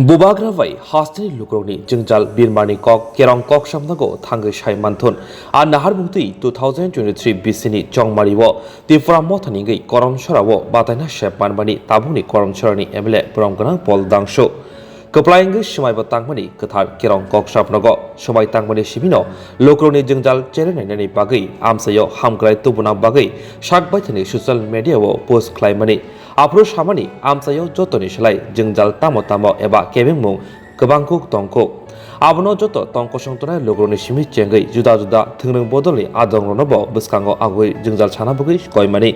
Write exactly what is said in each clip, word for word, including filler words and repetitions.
Bubagra bai hasteni lukurokni jwngjal birmani kok kerong kok samnago thangwi sai manthun. A naharmung twi two thousand twenty-three bisini chongmario Tipra Motha ni wngwi Koromsorao bataina sep manmani tabukni Koromsorani M L A borom gwnang Paul Dangsu. Kwplai wngwi swmaibo tangmani kwthar kerong kok sapnogo swmai tangmani simino lukurokni jwngjal cherwi nainani bagwi amchaio hamkrai tubuna bagwi sak baithani social media o post khlaimani. Aphuru samani amchaio jotoni slai jwngjal tamo tamo eba kebengmung kwbangkuk tongkuk. Abono joto tong kosong tongnai lukurokni simi chengwi juda juda thwngrwng bodolni adongroknobo bwskango agwi jwngjal sana bagwi koimani.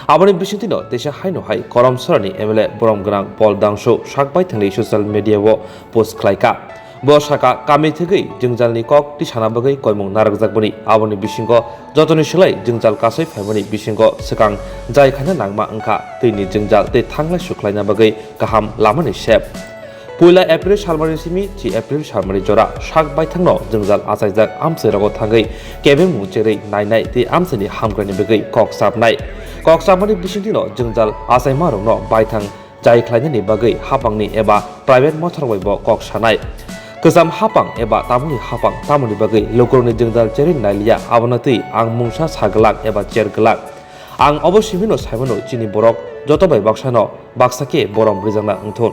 Aboni bisingtwino teisa haino hai Koromsorani M L A borom gwnang Paul Dangsu sak baithangni social media o post khlaikha. Bo saka kami thwgwi jwngjalni kok tisana bagwi koimung narwkjakmani. Aboni bisingo jotoni slai jwngjal kasui phaimani bisingo swkang jai khaina nangma wngkha, twini jwngjal tei thanglai sukhlaina bagwi kaham lamani sep. Puila April salmani simi chi April salmani jora sak baithangno jwngjal achaijak amchairogo thangwi kebengmung cherwi nainai tei amchaini hamkraini bagwi kok sapnai. Kok sapmani bisingtwino jwngjal achaimarokno baithang jai khlainani bagwi hapangni eba private mothor bai bo kok sanai. Kwcham hapang eba tabukni hapang tamoni bagwi lukurokni jwngjal cherwi nailiya, abono twi ang mungsa sa glak eba cher glak. Ang obo simino saimano chini borok joto bai baksano baksa khe borom rijakna wngthun.